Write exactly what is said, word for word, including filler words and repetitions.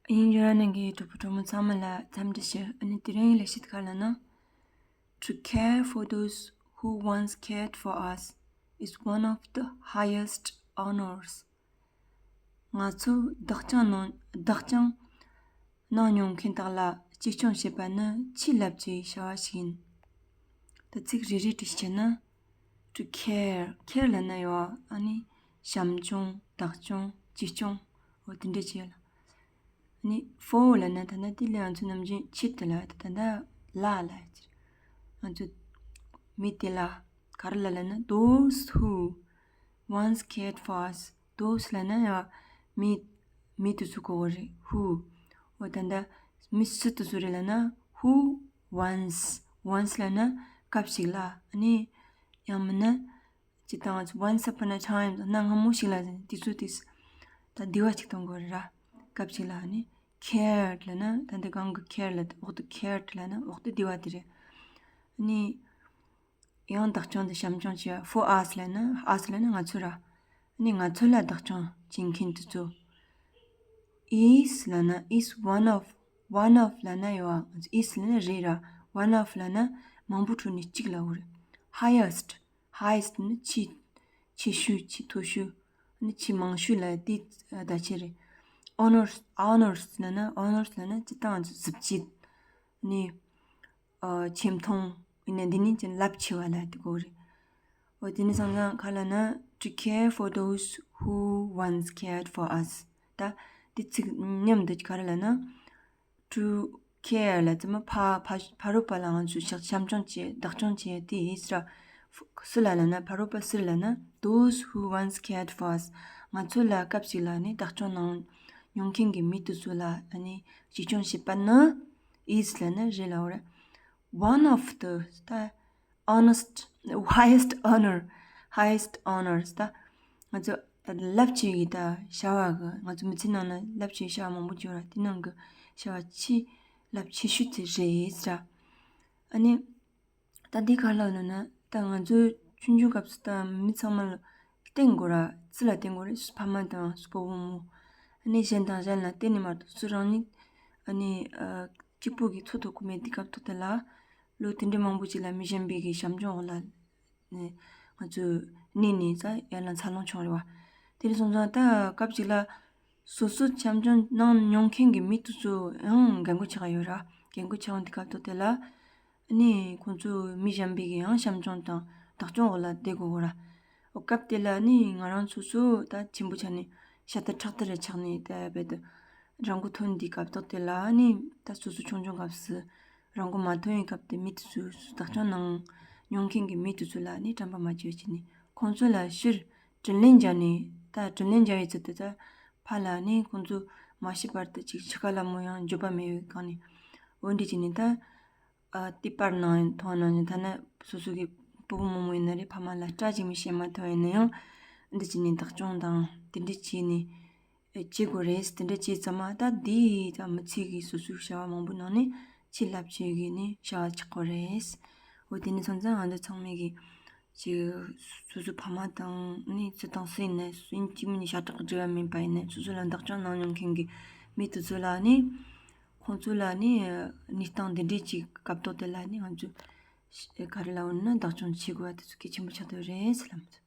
དབྱིན་ཇི་ར་ནང་གི་གྲོགས་པོ་གྲོགས་མོ་ཚང་མ་ལ་འཚམས་འདྲི་ཞུ། ཨ་ནི་དེ་རིང་གི་ལས་བྱེད་ག་ལ་ན། To care for those who once cared for us is one of the highest honors. ང་ཚོ་བདག་སྐྱོང་གནང་བདག་སྐྱོང་གནང་མྱོང་མཁན་དག་ལ་གཅེས་སྐྱོང་བྱེད་པ་ནི་ཆེས་རླབས་ཆེའི་བྱ་བ་ཞིག་ཡིན། ད་ཚིག་རེ་རེ་བྲིས་བྱས་ན། To care, care ལབ་ན་ཡོད། ཨ་ནི་བྱམས་སྐྱོང་བདག་སྐྱོང་གཅེས་སྐྱོང་འོ་དེ་འདྲ་བྱས་ལ། ཨ་ནི་for ལབ་ན་ད་ལྟ་དེ་ལས་ང་ཚོ་ནམ་རྒྱུན་ཆེད་དུ་ལ་ད་ལྟ་ལ་ལ་ཡ་ཅིར། ང་ཚོ་མི་དེ་ལ་ག་རེ་ལ་ལབ་ན། Those who once cared for us. Those ལབ་ན་ཡ་མི་མི་དེ་ཚོ་གོ་བ་རེད། Who འོ་ད་ལྟ་མི་སུ་དེ་ཚོ་རེད་ལབ་ན། Who once, once ལབ་ན་སྐབས་ཤིག་ལ། ཨ་ནི་ཡང་མིན་ན་ཅི་དང་once upon a time ན་སྔ་མོ་ཞིག་ལ་དེ་ཚོ་དེ་ད་འདི་བ་ཅིག་གཏོང་དགོས་རེད་ར། སྐབས་ཤིག་ལ་ཨ་ནི་cared ལབ་ན་ད་འདི་གང་གི་care ལ་འོག་ཏུ་cared ལབ་ན་འོག་ཏུ་འདི་བ་དེ་རེད། ཨ་ནི་ཡང་བདག་སྐྱོང་དང་བྱམས་སྐྱོང་བྱས། For us ལབ་ན་us ལབ་ན་ང་ཚོ་ར། ཨ་ནི་ང་ཚོ་ལ་བདག་སྐྱོང་བྱེད་མཁན་དེ་ཚོ། Is ལབ་ན་is one of, one of ལབ་ན་ཡོད། Is ལབ་ན་རེད་ར། One of ལབ་ན་མང་པོ་ཁྲོད་ནས་གཅིག་ལབ་དགོས་རེད། Highest, highest ནི་ཆེས་ཆེ་ཤོས་ཆེས་མཐོ་ཤོས། ཨ་ནི་ཆེས་མང་ཤོས་ལ་དེ་བརྡ་ཆད་རེད། Honors, honors ལབ་ན་honors ལབ་ན་སྤྱིར་བཏང་ང་ཚོ་གཟི་བརྗིད། ཨ་ནི་ཨ་ཆེ་མཐོང་ཡིན་ན་འདི་ནི་ཅན་རླབས་ཆེ་བ་ལ་དེ་གོ་རེད། འོ་དེ་ནི་སང་ཙང་ག་ལ་ན། To care for those who once cared for us. ད་དེ་ཚིག་མཉམ་དུ་ག་རེ་ལ་ན། To care ལ་ཙི་མ་ཕ་ཕ་ཕ་རོལ་པ་ལ་ང་ཚོས་བྱམས་སྐྱོང་བྱེད་བདག་སྐྱོང་བྱེད་དེ་ཡིན་ཟེར། སུ་ལ་ལ་ན། ཕ་རོལ་པ་སུ་ལ་ན། Those who once cared for us. ང་ཚོ་ལ་སྐབས་ཤིག་ལ་ནི་བདག་སྐྱོང་གནང་མྱོང་མཁན་གྱི་མི་དེ་ཚོ་ལ་ཨ་ནི་གཅེས་སྐྱོང་བྱེད་པ་ནི། Is ལབ་ན་རེད་ལབ་རེད། One of the ད་honest, highest honor, highest honors ད་ང་ཚོ་ད་རླབས་ཆེ་བའི་ད་བྱ་བ་གི་ང་ཚོ་མི་ཚེ་ནང་ན་རླབས་ཆེ་བའི་བྱ་བ་མང་པོ་བྱུང་ར། དེ་ནང་གི་བྱ་བ་ཆེས་རླབས་ཆེ་ཤོས་དེ་རེད་ཟེར། ཨ་ནི། ད་འདི་ག་ལ་ལབ་ན། ད་ང་ཚོའི་ཆུང་ཆུང་སྐབས་སུ་ད་མི་ཚང་མ་ལ་བསྟེན་དགོས་ར། སུ་ལ་བསྟེན་དགོས་རེད། སུ་ཕ་མ་དང་སུ་སྤོ་བོ་མོ། ཨ་ནི་གཞན་དང་གཞན་ལ་བསྟེན་ནས་མ་གཏོགས་སུ་རང་ཉིད་ཨ་ནི་ཨ་གཅིག་པུ་གི་འཚོ་ཐུབ་ཀྱི་མེད། དེ་སྐབས་ཐོག་དེ་ལ་ལོ་དེ་འདྲའི་མང་པོ་ཅིག་ལ་མི་གཞན་པའི་གི་བྱམས་སྐྱོང་འོག་ལ་ནས་ང་ཚོས་གནས་ནས་ད་ཡར་ལངས་འཚར་ལོངས་བྱུང་རེད་བ། དེ་རེད་སོང་ཙང་ད་སྐབས་ཅིག་ལ། སོ་སོ་བྱམས་སྐྱོང་གནང་མྱོང་མཁན་གྱི་མི་དེ་ཚོ་ཡང་རྒན་རྒོན་ཆགས་ཡོད་ར། རྒན་རྒོན་ཆགས་འོང་དུས་སྐབས་ཐོག་དེ་ལ། ཨ་ནི་ཁོང་ཚོ་མི་གཞན་པའི་གི་ཡང་བྱམས་སྐྱོང་དང་བདག་སྐྱོང་འོག་ལ་བསྡད་དགོས་གོ་ར། འོ་སྐབས་དེ་ལ་ནི་ང་རང་སོ་སོ་ད་ཆེན་པོ་ཆགས་ནས་ཤ་སྟག་ཁྲག་སྟག་རེ་ཆགས་ནས་ད་རྦད་དེ་རང་མགོ་ཐོན་དུས་སྐབས་ཐོག་དེ་ལ་ནི་ད་སོ་སོ་ཆུང་ཆུང་སྐབས་སུ་རང་མགོ་མ་ཐོན་པའི་སྐབས་དེ་མི་དེ་ཚོ་བདག་སྐྱོང་གནང་མྱོང་མཁན་གྱི་མི་དེ་ཚོ་ལ་ནི་དྲན་པ་མ་བརྗེད་བྱས་ནས་ཁོང་ཚོ་ལ་ཕྱིར་དྲིན་ལན་འཇལ་ནས་ད་དྲིན་ལན་འཇལ་བའི་ཚུལ་དུ་ད། ཕ་ལ་ནི་ཁོང་ཚོ་མ་ཤི་བར་དུ་ཅིག་འཆི་ཁ་ལ་མོ་ཡང་འགྱོད་པ་མེད་པའི་སྒང་ནས། འོ་འདི་བྱས་ནས་ད། ཨ་ཏི་པར་ནང་མཐོང་ནང་ནས་ཐ་ན་སོ་སོ་གི་སྤོ་བོ་རྨོ་མོ་ཡིན་ན་རེད། ཕ་མ་ལ་སྐྲ་ཅིག་མི་བཤད་མ་ཐུབ་ཡིན་ན་ཡང་། འདི་བྱས་ནས་བདག་སྐྱོང་དང་དེ་འདྲ་བྱས་ནས། ཨེ་བྱེད་དགོས་རེད། དེ་འདྲ་བྱས་ཙང་མ་ད་འདི་ད་མི་ཚེ་གི་སོ་སོའི་བྱ་བ་མང་པོ་ནང་ནས་ཆེས་རླབས་ཆེ་གི་ནི་བྱ་བ་ཆགས་ཀྱི་རེད། འོ་དེ་ནས་སོང་ཙང་ང་ཚོ་ཚང་མས་གི་ཅིག་སོ་སོའི་ཕ་མ་དང་ནི་སུ་དང་སུ་ཡིན་ནའི་སུ་ཡིན་གཅིག་མིན་གཉིས་ཤ་ཁྲག་གི་འབྲེལ་བ་མིན་པ་ཡིན་ནའི་སོ་སོ་ལ་བདག་སྐྱོང་གནང་མྱོང་མཁན་གྱི་མི་དེ་ཚོ་ལ་ནི་ཁོང་ཚོ་ལ་ནི་གནས་སྟངས་འདི་འདྲའི་ཅིག་སྐབས་ཐོག་དེ་ལ་ནི་ང་ཚོས་ག་རེ་ལབ་འོ་ན་བདག་སྐྱོང་བྱེད་དགོས་པ་དེ་ཚོ་གལ་ཆེན་པོ་ཆགས་བསྡད་རེད་ཟེར་ལབ་མི་ཚོ།